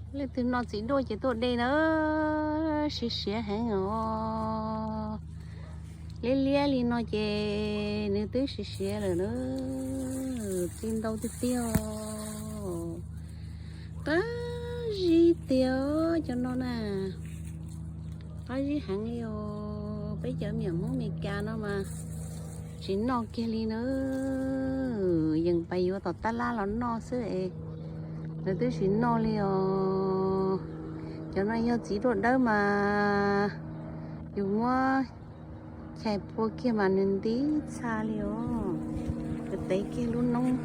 Leej twg noj txiv duaj ces tuaj de na, siav siav heev os. Liab liab li no ces nws twb siav siav lawm na. Txi ntau tiag tiag os. Qab zib tiag cov no na. Qab zib heev li os. Peb cov me nyuam Hmoob Meskas no mas tsis noj kiag li na. Yeej pais yuav tom tab lab los noj xwb es lawv twb tsis noj li os. Cov no yog txiv duaj dawb mas yus muab chais phua kiag mas nws nti txha li os. Kws tev kiag lub noob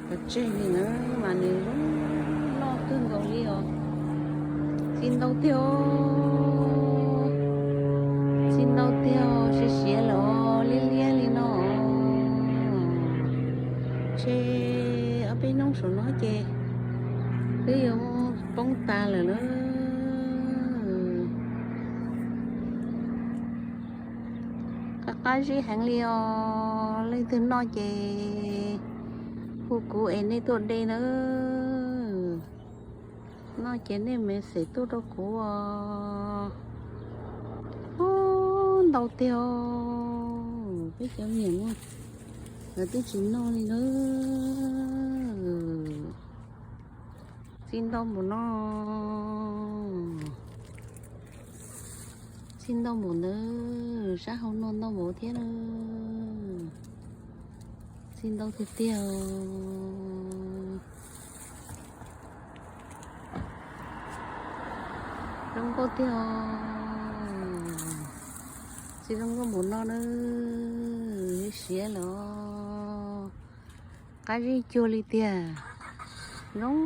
los tseg li na, mas nws zoo noj kawg nkaus li os. Txi ntau tiag os. Txi ntau tiag os, siav siav lawm os, liab liab li no. Ntshe ob peb hnub saum no ces twb yuav poob tas lawm na. Qab qab zib heev li os, leej twg noj ces hu kuv es nej tuaj de na. Noj ces nej message tuaj rau kuv os. Ub, ntau tiag os, peb cov me nyuam no lawv twb tsis noj li na. Txi ntau npaum no. Txi ntau npaum ntawd, sab hauv no ntau npaum thiab na. Txi ntau tiag tiag. Zoo nkauj tiag. Txi zoo nkauj npaum no na, siav lawm. Qab zib cuag li tiag, zoo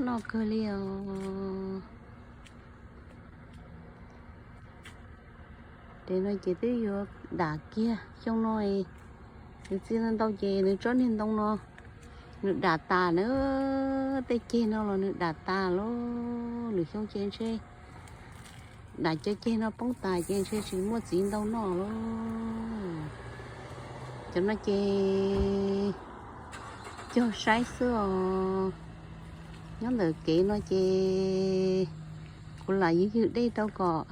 noj kawg li os. Ces no ces twb yuav dam kiag xyoo no, nws txi ntau ces nws tsob niag ntoo no nws dam tas na, tej ceg no los nws dam tas lauj, lwm xyoo ces ntshe dam cov ceg no poob tas ces ntshe tsis muaj txiv ntau noj lauj. Cov no ces cog saib xwb os. Nyob ntawm kev no ces kuv lam ywg ywg dej rau kom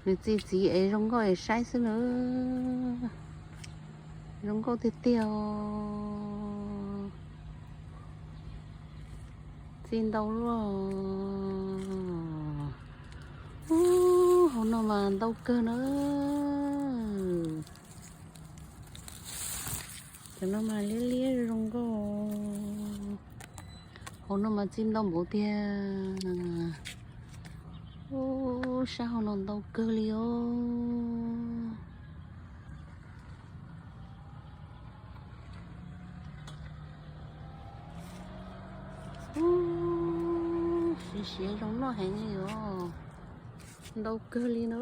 nws txi txiv es zoo nkauj es saib xwb na. Zoo nkauj tiag tiag os. Txi ntau luaj. Ub, hauv no mas ntau kawg na. Cov no mas liab liab zoo nkauj. Hauv no mas txi ntau npaum tiag. Ub, sab hauv no ntau kawg li os. Ub, siav siav zoo noj heev li os. Ntau kawg li na.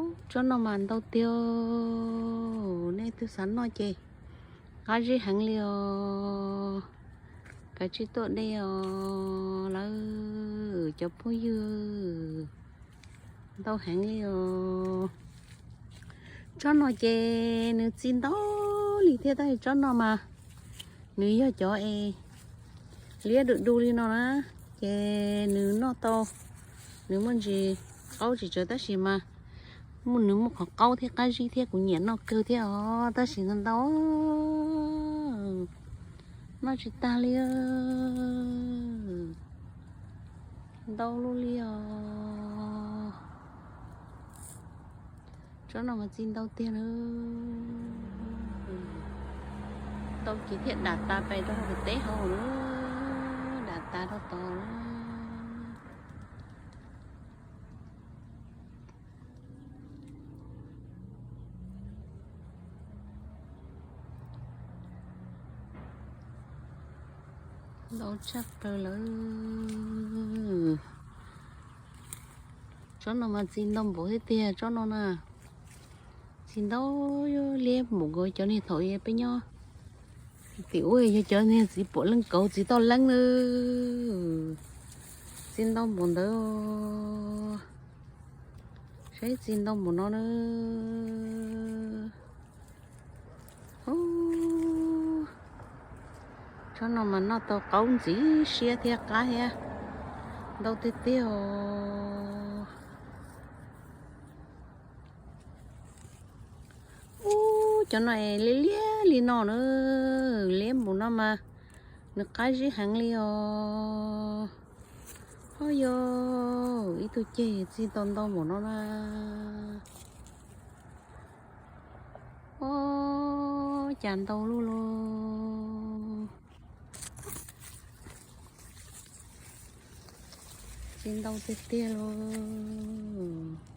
Ub, tsob no mas ntau tiag. Nej twg xav noj ces qab zib heev li os. Kav tsij tuaj de os lawv cov phooj ywg. Ntau heev li os. Tsob no ces nws txi ntau li thiab, tab sis tsob no mas nws yog cov es liab du du li no na, ces nws noj tau, nws muaj ntsis qaub tsis tsawg tab sis mas nws muaj qhov qaub thiab qab zib thiab, kuv nyiam noj kawg thiab os, tab sis ntau ntau, noj tsis tag li. Ntau luaj li os. Tsob no mas txi ntau tiag na. Ntau ces thiaj dam tas pais rau hauv pem teb hauv na, dam tas rau tod na. Ntau tshaj plaws lawm. Tsob no mas txi ntau npaum thiab tiag, tsob no na. Txi ntau liab npaum nkaus cov niag thaum peb nyob tim ub, yog cov niag txiv puam leej kauv txiv toj leeb na. Txi ntau npaum ntawd, saib txi ntau npaum no na. Ub, Tsob no mas noj tau qaub ntxiv siab thiab qab thiab, ntau tiag tiag os. Ub, cov no es liab liab li no na, liab npaum no mas nws qab zib heev li os. Ho yog ib tug ceg txi ntau ntau npaum no na. Ub, cas ntau lug los, txi ntau tiag tiag los.